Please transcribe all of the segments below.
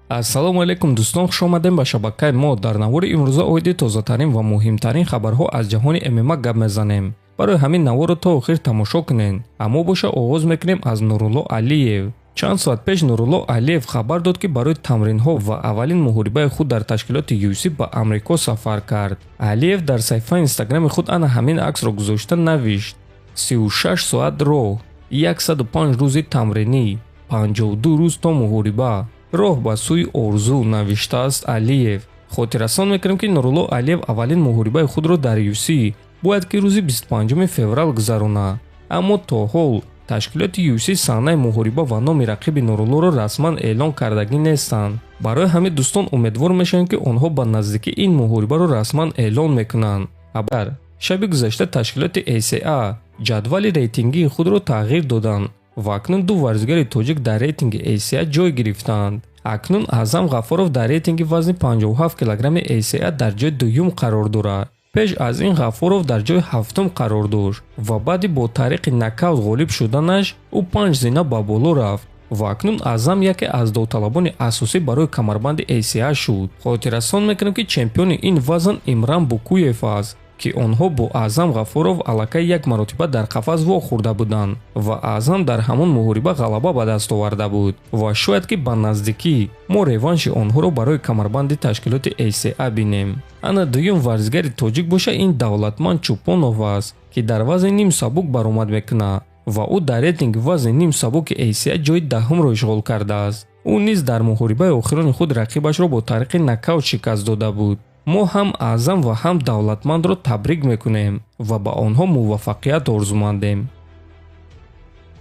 Ассалому алайкум, дӯстон, хуш омадем ба шабакаи мо. Дар навори имрӯза оиди тозатарин ва муҳимтарин хабарҳо аз ҷаҳони ММА гап мезанем. Барои ҳамин наворро то охир тамошо кунед. Аммо боша, оғоз мекунем аз Нурулло Алиев. Чанд соат пеш Нурулло Алиев хабар дод, ки барои тамринҳо ва аввалин муҳорибаи худ дар ташкилоти UFC ба Амрико сафар кард. Алиев дар саҳифаи Инстаграми худ ана ҳамин аксро гузошта навишт: «36 соат роҳ, 105 рӯзи тамринӣ, 52 рӯз то муҳориба, роҳ ба сӯи орзу», навиштааст Алиев. Хотиррасон мекунем, ки Нурулло Алиев аввалин муҳорибаи худро дар UFC бояд ки рӯзи 25 феврал гузаронад, аммо то ҳол ташкилоти UFC саҳнаи муҳориба ва номи рақиби Нуруллоро расман эълон кардагӣ нестанд. Барои ҳамин, дӯстон, умедвор мешавем, ки онҳо ба наздикӣ ин муҳорибаро расман эълон мекунанд. Хабар: шаби гузашта ташкилоти ACA ҷадвали рейтингии худро тағйир доданд ва акнун ду варзигари тоҷик дар рейтинги ACA ҷой гирифтаанд. Акнун Аъзам Ғаффоров дар рейтинги вазни 57 килограмми ACA дар ҷои дуюм қарор дорад. Пеш аз ин Ғаффоров дар ҷои ҳафтум қарор дошт ва баъди бо тариқи нокаут ғолиб шуданаш ӯ панҷ зина ба боло рафт ва акнун Аъзам яке аз довталабони асосӣ барои камарбанди ACA шуд. Хотиррасон мекунем, ки чемпиони ин вазн Имран Букуев аст, ки онҳо бо Аъзам Ғаффоров аллакай як маротиба дар қафас вохӯрда буданд ва Аъзам дар ҳамон муҳориба ғалаба ба даст оварда буд. Ва шояд ки ба наздикӣ мо реванши онҳоро барои камарбанди ташкилоти ACA бинем. Ана дуюм варзигари тоҷик боша, ин Давлатманд Чӯпонов аст, ки дар вазни ним сабук баромад мекунад ва ӯ дар рейтинги вазни ним сабуки ACA ҷои даҳумро ишғол кардааст. Ӯ низ дар муҳорибаи охирони худ рақибашро бо тариқи нокаут шикаст дода буд. Мо ҳам Аъзам ва ҳам Давлатмандро табрик мекунем ва ба онҳо муваффақият орзумандем.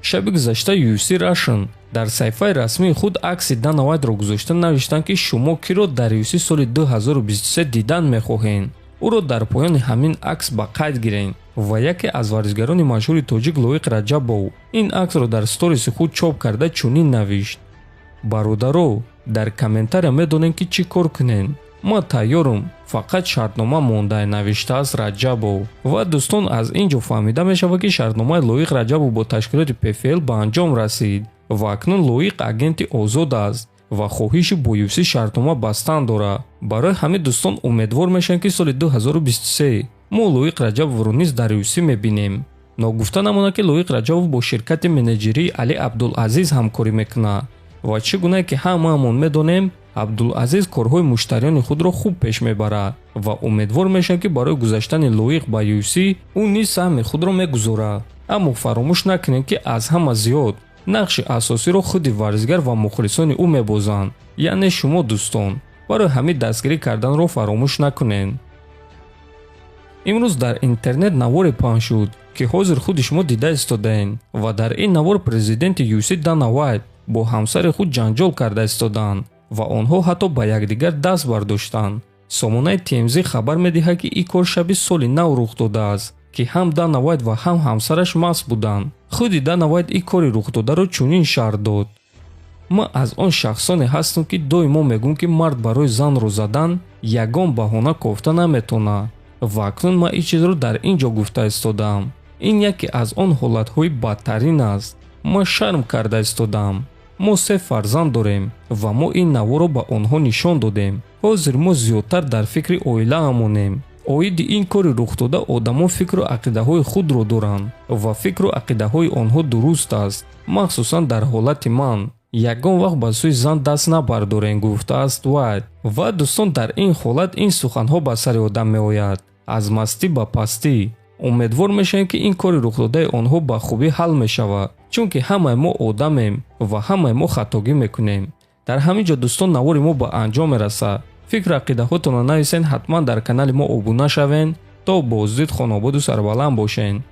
Шаби гузашта UFC Russian дар саҳифаи расмии худ акси Дана Вайтро гузошта навиштанд, ки шумо киро дар UFC соли 2023 дидан мехоҳед, ӯро дар поёни ҳамин акс ба қайд гиред. Ва яке аз варзишгарони машҳури тоҷик, Лоиқ Раҷабов, ин аксро дар сториси худ чоп карда, чунин навишт: «Бародаро, дар комментария медонем, ки чӣ кор кунем. Ман тайёрам, фақат шартнома монда», навиштааст Раҷабов. Ва, дӯстон, аз ин ҷо фаҳмида мешавад, ки шартномаи Лоиқ Раҷабов бо ташкилоти ПФЛ ба анҷом расид ва акнун Лоиқ агенти озод аст ва хоҳиши бо UFC шартнома бастан дорад. Барои ҳамин, дӯстон, умедвор мешавем, ки соли 2023 мо Лоиқ Раҷабовро низ дар UFC мебинем. Ногуфта намонад, ки Лоиқ Раҷабов бо ширкати менеҷерии Али Абдулазиз ҳамкорӣ мекунад ва чӣ гуна ки ҳамаамон медонем, Абдулазиз корҳои муштариёни худро хуб пеш мебарад ва умедвор мешавем, ки барои гузаштани Лоиқ ба UFC ӯ низ саҳми худро мегузорад. Аммо фаромӯш накунем, ки аз ҳама зиёд нақши асосиро худи варзигар ва мухлисони ӯ мебозанд, яъне шумо, дӯстон. Барои ҳамин дастгирӣ карданро фаромӯш накунед. Имрӯз дар интернет наворе паҳн шуд, ки ҳозир худи шумо дида истодаед, ва дар ин навор президенти UFC Дана Вайт бо ҳамсари худ ҷанҷол карда истодаанд ва онҳо ҳатто ба якдигар даст бардоштанд. Сомонаи TMZ хабар медиҳад, ки ин кор шаби соли нав рух додааст, ки ҳам Дана Вайт ва ҳам ҳамсараш маст буданд. Худи Дана Вайт ин кори рухдодаро чунин шарҳ дод: «Ман аз он шахсоне ҳастам, ки доимо мегӯм, ки мард барои занро задан ягон баҳона кофта наметавонад, ва акнун ман ин чизро дар ин ҷо гуфта истодаам. Ин яке аз он ҳолатҳои бадтарин аст. Ман шарм карда истодаам. Мо се фарзанд дорем ва мо ин наворро ба онҳо нишон додем. Ҳозир мо зиёдтар дар фикри оилаамонем. Оиди ин кори рухдода одамон фикру ақидаҳои худро доранд ва фикру ақидаҳои онҳо дуруст аст, махсусан дар ҳолати ман. Ягон вақт ба сӯи зан даст набардорем», гуфтааст Вайт. Ва, дӯстон, дар ин ҳолат ин суханҳо ба сари одам меояд: аз мастӣ ба пастӣ. Умедвор мешавем, ки ин кори рухдодаи онҳо ба хубӣ ҳал мешавад, чунки ҳамаи мо одамем ва ҳамаи мо хатогӣ мекунем. Дар ҳамин ҷо, дӯстон, навори мо ба анҷом мерасад. Фикру ақидаҳотонро нависен, ҳатман дар канали мо обуна шавен. То боздид, хонободу сарбаланд бошен.